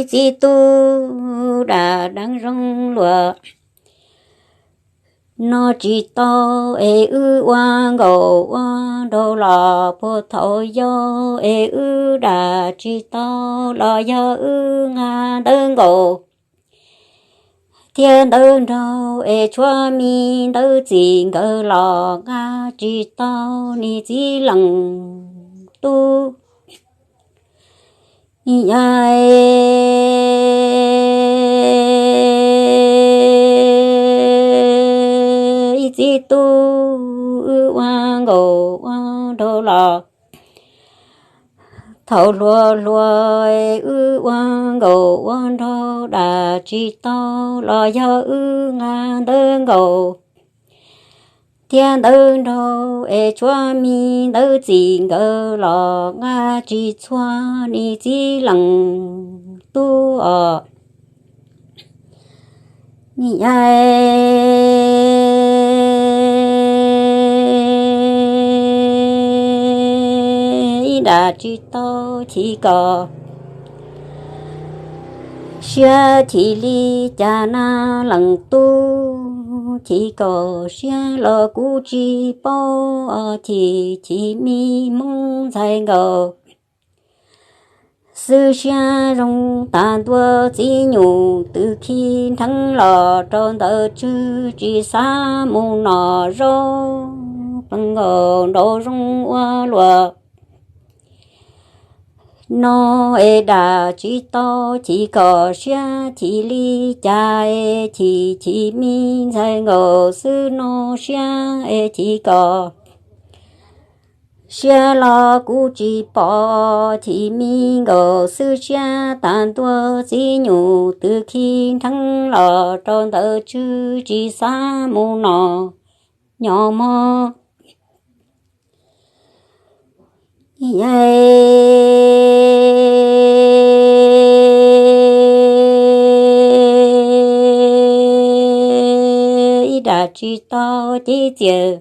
Txiv tub dam deev zoo luag, no tsis tau es wb ua nkaus ua nraug los puag thaum yau es wb dam tsis tau los yog wb nqa ntawv nkaus thiab ntawv nraug es tshuav me ntawv txim nkawd los nqa tsis tau niag txiv leej tub. Ib txiv tub wb ua nkaus ua nraug los, thaum hluas hluas wb ua nkaus ua nraug dam tsis tau los yog wb nqa ntawv nkaus thiab ntawv nraug es tshuav me ntawv txim nkawd los nqa tsis txhua niag txiv leej tub os. Ib dam tsis tau chim kom siab chim li cas na leej tub, chim kom siab los kuv tsis paub os, chim chim me hmoob ntxhais nkaus xwb siab zoo tas ntua txiv nyuj twb khi nrheev los rau ntawd tswv tsis xav mus noj zaub plees nkaus nraug zoo ua luag. No es dam tsis tau chim kom siab chim li cas es chim chim me ntxhais nkaus xwb no siab es chim kom siab los kuv tsis pom, chim me nkaus xwb siab tas ntua txiv nyuj twb khi nrheev los rau ntawd tswv tsis xav mus noj nyob mog. Ib dam tsis tau ces txias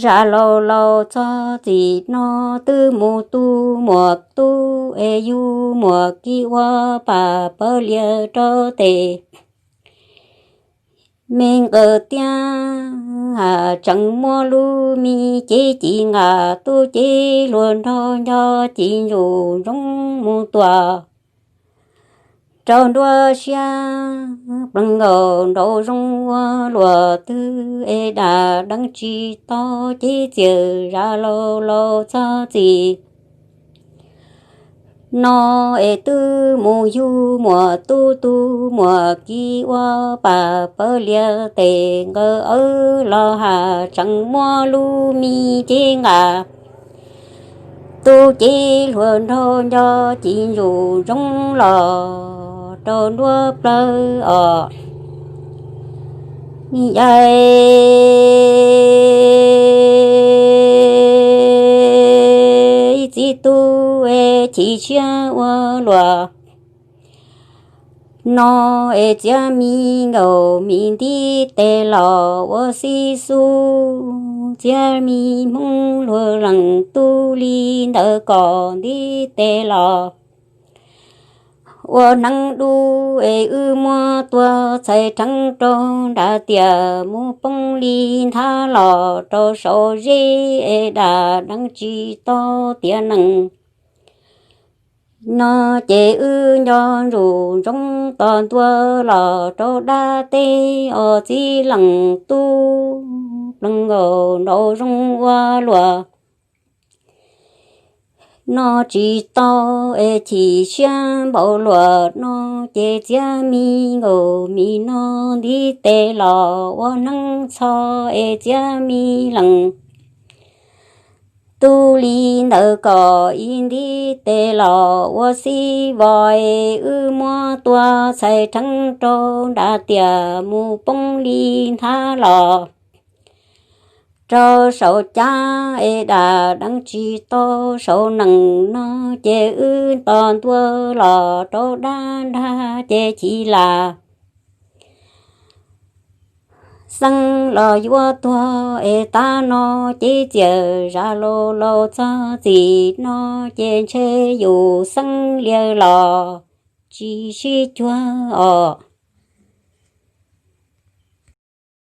zam laus laus txog txim no twb mus tu muam tub es yug muam kis ua pam pawg lias rau tes me nqaws tiab, tseem muab lub me cev ci nqa tub cev hluas nraug nco ci ntsuj ntsoov mus tua rau nruab siab plees nkaus nraug zoo ua luag twg es dam deev tsis tau ces txias zam laus laus txog txim no es twb mus yug muam tub tu muam kis ua pam pawg lias tes nqaws awb los has tseem muab lub me cev nqa tub cev hluas nraug nco ci ntsuj ntsoov los rau nruab plawv os. Ib txiv tub es chim siab ua luag no es txiav me nkaus me ntiv tes los ua xib xub, txiav me hmoob luag leej tub li ntawd kom ntiv tes los ua hneev dub es wb muab tua txhais rheev rau nram tiaj mus poob li nthav los rau saum zeb es dam deev tsis tau tiav neeg no ces wb nco ntsuj ntsoov tos ntua los rau dab teb os txiv leej tub plees nkaus nraug zoo ua luag no tsis tau es chim siab npaum luag no ces txiav me nkaus me no ntiv tes los ua hneev txho es txiav me leej tub li ntawd kom ib ntiv tes los ua xib vos es wb muab tua txhais rheev rau nram tiaj mus poob li nthav los rau saum cab es dam deev tsis tau saum nees no ces wb tos ntua los rau dab nrag ces chim lam Xeeb los yuav tuag es tav no ces txias zam laus laus txog txim no ces ntshe yus xeeb lias los tsis sib cuag os.